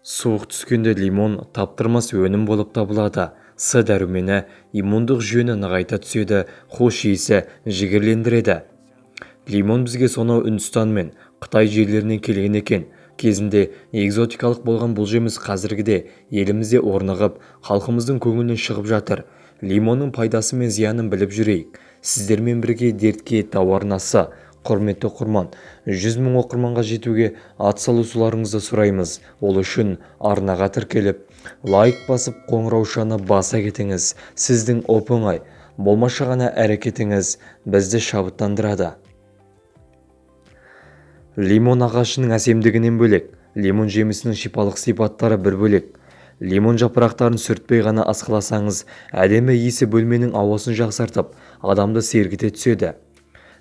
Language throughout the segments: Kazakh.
Суық түскенде лимон таптырмас өнім болып табылады. С дәрумені иммундық жүйені нығайта түседі, хош иісі жігерлендіреді. Лимон бізге сонау Үндістан мен Қытай жерлерінен келген екен. Кезінде экзотикалық болған бұл жеміс қазіргіде елімізде орнығып, халқымыздың көңілінен шығып жатыр. Лимонның пайдасы мен зиянын біліп жүрейік. Сіздермен бірге дертке дауа арнасы. Құрметті оқырман, 100 мың оқырманға жетуге атсалысуларыңызды сұраймыз. Ол үшін арнаға тіркеліп, лайк басып, қоңыраушаны баса кетіңіз. Сіздің оп-оңай, болмашы ғана әрекетіңіз бізді шабыттандырады. Лимон ағашының әсемдігінен бөлек, лимон жемісінің шипалық сипаттары бір бөлек. Лимон жапырақтарын сүртпей ғана асқыласаңыз, әдемі иісі бөлменің ауасын жақсартып, адамды сергіте түседі.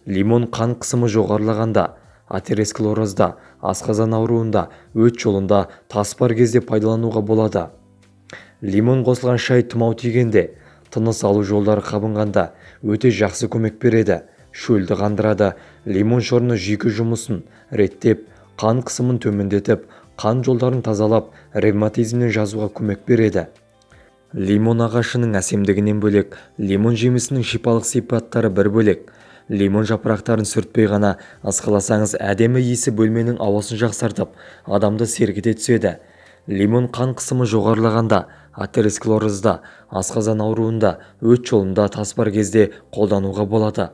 Лимон қан қысымы жоғарылағанда, атеросклерозда, асқазан ауруында, өт жолында тас бар кезде пайдалануға болады. Лимон қосылған шай тұмау тигенде, тыныс алу жолдары қабынғанда өте жақсы көмек береді, шөлді қандырады. Лимон шырыны жүйке жұмысын реттеп, қан қысымын төмендетіп, қан жолдарын тазалап, ревматизмнен жазуға көмек береді. Лимон ағашының әсемдігінен бөлек, лимон жемісінің шипалық сипаттары бір бөлек. Лимон жапырақтарын сүртпей ғана ысқыласаңыз, әдемі иісі бөлменің ауасын жақсартып, адамды сергіте түседі. Лимон қан қысымы жоғарылағанда, атеросклерозда, асқазан ауруында, өт жолында тас бар кезде қолдануға болады.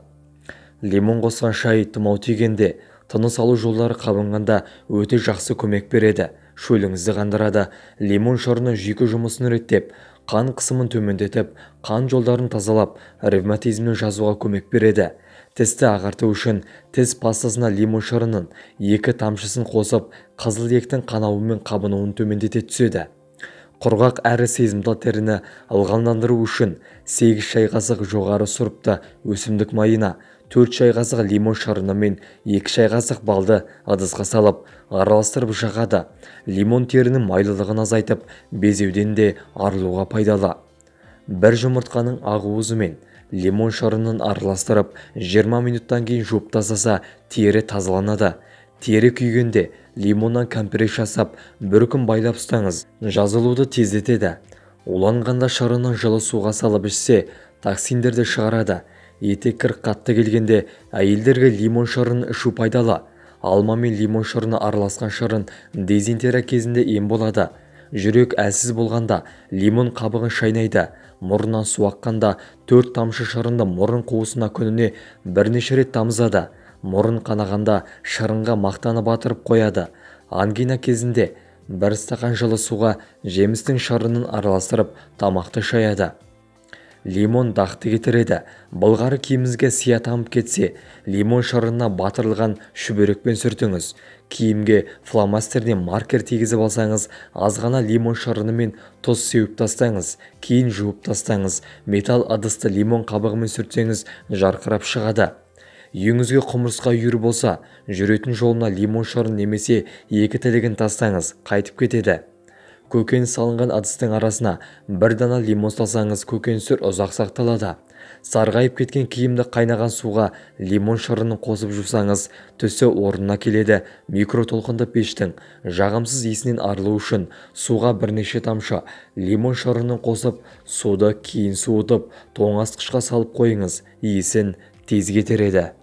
Лимон қосқан шай тұмау тигенде, тыныс алу жолдары қабынғанда өте жақсы көмек береді, шөліңізді қандырады. Лимон шырыны жүйке жұмысын реттеп, қан қысымын төмендетіп, қан жолдарын тазалап, ревматизмнен жазуға көмек береді. Тісті ағарту үшін тіс пастасына лимон шырынын 2 тамшысын қосып, қызыл ектің қанауы мен қабынуын төмендете түседі. Құрғақ әрі сезімтал теріні ылғалдандыру үшін 8 шай қасық жоғары сұрыпты өсімдік майына, 4 шай қасық лимон шырыны мен 2 шай қасық балды ыдысқа салып, араластырып жағады. Лимон терінің майлылығын азайтып, безеуден де арылуға пайдалы. Бір жұмыртқаның ақуызы мен лимон шырынын араластырып, 20 минуттан кейін жуып тастаса, тері тазаланады. Тері күйгенде лимоннан компресс жасап, бір күн байлап ұстаңыз, жазылуды тездетеді. Уланғанда шырынын жылы суға салып ішсе, токсиндерді шығарады. Етеккір қатты келгенде әйелдерге лимон шырынын ішу пайдалы. Алма мен лимон шырыны араласқан шырын дизентерия кезінде ем болады. Жүрек әлсіз болғанда лимон қабығын шайнайды. Мұрнынан су аққанда 4 тамшы шырынды мұрын қуысына күніне бірнеше рет тамызады. Мұрын қанағанда шырынға мақтаны батырып қояды. Ангина кезінде 1 стақан жылы суға жемістің шырынын араластырып тамақты шаяды. Лимон дақты кетіреді. Былғары киіміңізге сия тамып кетсе, лимон шырынына батырылған шүберекпен сүртіңіз. Киімге фломастерден маркер тигізіп алсаңыз, аз ғана лимон шырынымен тұз сеуіп тастаңыз, кейін жуып тастаңыз. Металл ыдысты лимон қабығымен сүртсеңіз, жарқырап шығады. Үйіңізге құмырсқа үйір болса, жүретін жолына лимон шырын немесе 2 тілігін тастаңыз, қайтып кетеді. Көкөніс салынған ыдыстың арасына 1 дана лимон салсаңыз, көкөністер ұзақ сақталады. Сарғайып кеткен киімді қайнаған суға лимон шырынын қосып жусаңыз, түсі орнына келеді. Микротолқынды пештің жағымсыз иісінен арылу үшін суға бірнеше тамшы лимон шырынын қосып, суды кейін суытып, тоңазытқышқа салып қойыңыз, иісін тез кетіреді.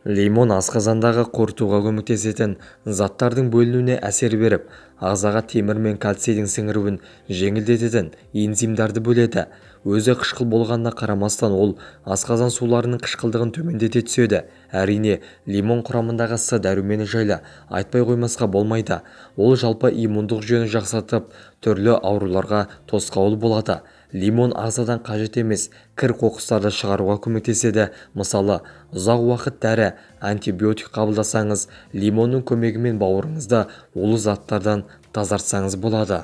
Лимон асқазандағы қорытуға көмектесетін заттардың бөлінуіне әсер беріп, ағзаға темір мен кальцийдің сіңіруін жеңілдететін энзимдарды бөледі. Өзі қышқыл болғанына қарамастан ол асқазан суларының қышқылдығын төмендете түседі. Әрине, лимон құрамындағы С дәрумені жайлы айтпай қоймасқа болмайды. Ол жалпы иммундық жүйені жақсартып, түрлі ауруларға тосқауыл болады. Лимон ағзадан қажет емес кір қоқыстарды шығаруға көмектеседі. Мысалы, ұзақ уақыт дәрі, антибиотик қабылдасаңыз, лимонның көмегімен бауырыңызды улы заттардан тазартсаңыз болады.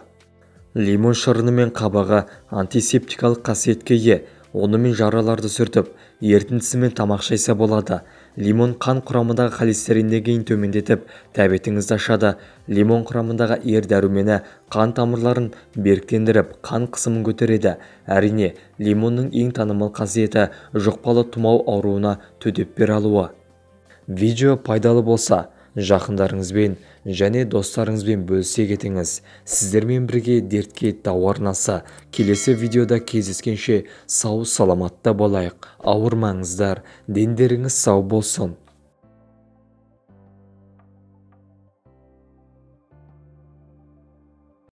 Лимон шырыны мен қабығы антисептикалық қасиетке ие. Онымен жараларды сүртіп, ерітіндісімен тамақ шайса болады. Лимон қан құрамындағы холестерин деңгейін төмендетіп, тәбетіңізді ашады. Лимон құрамындағы ер дәрумені қан тамырларын беріктендіріп, қан қысымын көтереді. Әрине, лимонның ең танымал қасиеті жұқпалы тұмау ауруына төтеп бере алуы. Видео пайдалы болса, жақындарыңызбен және достарыңызбен бөлісе кетіңіз. Сіздермен бірге Дертке дауа арнасы. Келесі видеода кездескенше сау саламатта болайық. Ауырмаңыздар, дендеріңіз сау болсын.